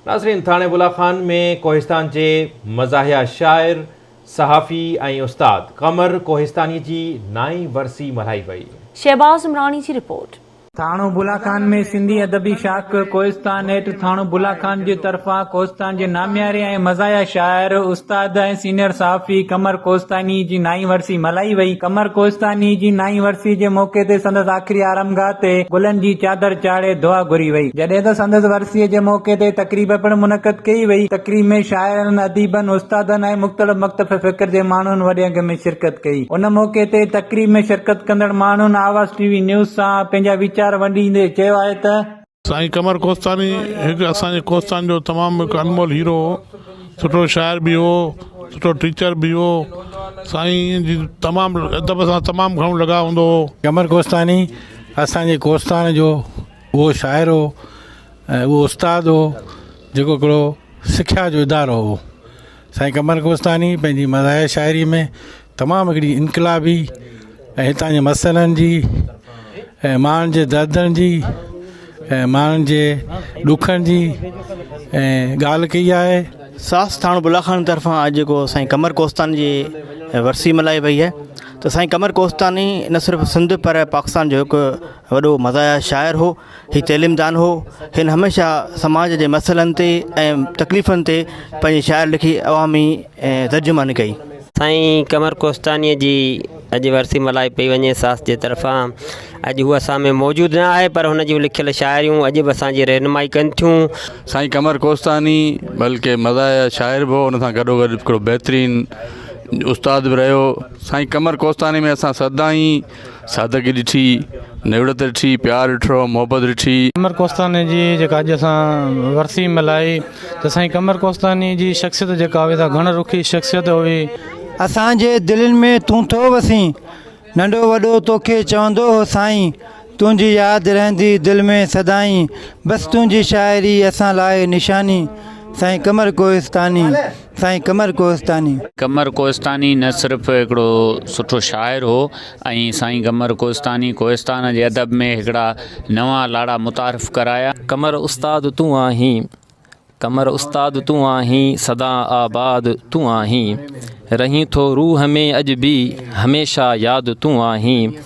ناظرين ٿاڻي بلا خان ۾ ڪوهستان جي مزاحيه شاعر، صحافي ۽ استاد قمر ڪوهستاني جي نائين ورسي ملهائي وئي. شهباز عمراڻي جي رپورٽ. ٿاڻو بلا خان ۾ سنڌي ادبي شاخ ڪوهستان هيٺ ٿاڻو بلا خان جي طرفان ڪوهستان جي نامياري ۽ مزاحيه شاعر، استاد ۽ سينيئر صحافي قمر ڪوهستاني جي نائين ورسي ملهائي وئي. قمر ڪوهستاني جي نائين ورسي جي موقعي تي سندس آخري آرامگاهه تي گلن جي چادر چاڙهي دعا گهري وئي. جڏهن ته سندس ورسيء جي موقعي تي تقريب پڻ منعقد ڪئي وئي. تقريب ۾ شاعرن، اديبن، استادن ۽ مختلف مڪتب فڪر جي ماڻهن وڏي انگ ۾ شرڪت ڪئي. ان موقعي تي تقريب ۾ شرڪت ڪندڙ ماڻهن آواز ٽي وي نيوز سان پنهنجا ويچار ونڊيندي چيو آهي ته. سائين قمر ڪوهستاني هڪ اسان جي ڪوهستان جو تمام هڪ انمول هيرو هو سٺو شاعر به هو سٺو ٽيچر به هو سائين جي تمام ادب سان تمام گهڻو لڳاء هوندو هو. قمر ڪوهستاني اسان جي ڪوهستان جو اهو شاعر هو ۽ اهو استاد هو جيڪو هڪڙو سکيا جو ادارو هو. سائين قمر ڪوهستاني پنهنجي مزاحيه شاعري ۾ تمام هڪڙي انقلابي ۽ هتان جي مسئلن جي ۽ ماڻهن جي دردن جي ۽ ماڻهن جي ڏکن جي ۽ ڳالهه ڪئي آهي. ساس ٿاڻو بلا خان طرفان اڄ جيڪو سائين قمر ڪوهستاني جي ورسي ملهائي وئي آهي ته سائين قمر ڪوهستاني نه صرف سنڌ پر پاڪستان جو هڪ وڏو مزاحيه شاعر هو، هي تعليمدان هو، هن هميشه سماج جي مسئلن تي ۽ تڪليفن تي پنهنجي شاعر لکي عوامي ترجماني ڪئي. سائين قمر ڪوهستانيء جي اڄ ورسي ملهائي پئي وڃي ساس جي طرفان اڄ هو اسان ۾ موجود نه آهي پر هن جون لکيل شاعريون اڄ به اسان جي رهنمائي ڪن ٿيون. سائين قمر ڪوهستاني بلڪه مزاحيه شاعر به هو ان سان گڏوگڏ هڪڙو بهترين استاد به رهيو سائين قمر ڪوهستاني ۾ اسان سدائين سادگي ڏٺي، نوڙت ڏٺي، پيار ڏٺو، محبت ڏٺي. قمر ڪوستاني جي جيڪا اڄ اسان ورسي ملهائي ته سائين قمر ڪوستاني جي شخصيت جيڪا هئي سا گهڻ رخي شخصيت هئي. اسان جي دلين ۾ تون ٿو وسين. ننڍو وڏو توکي چوندو هو سائين. تنهنجي ياد رهندي دل ۾ سدائين. بس تنهنجي شاعري اسان لاء نشاني. سائين قمر ڪوهستاني. سائين قمر ڪوهستاني. قمر ڪوهستاني نه صرف هڪڙو سٺو شاعر هو ۽ سائين قمر ڪوهستاني ڪوهستان جي ادب ۾ هڪڙا نوان لاڙا متعارف ڪرايا. قمر استاد تون آهين قمر استاد تون آهين سدا آباد تون آهين رهين ٿو روح ۾ اڄ به هميشه ياد تون آهين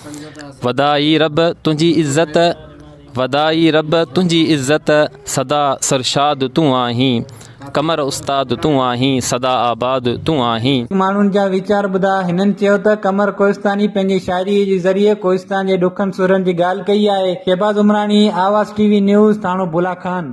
وڌائي رب تنهنجي عزت وڌائي رب تنهنجي عزت سدا سرشاد تون آهين قمر استاد تون آهين سدا آباد تون آهين. ماڻهن جا ويچار ٻڌا. هنن چيو ته قمر ڪوهستاني پنهنجي شاعريء جي ذريعي ڪوهستان جي ڏکن سورن جي ڳالهه ڪئي آهي. Shahbaz Umrani, Awaz T V news, ٿاڻو بولا خان.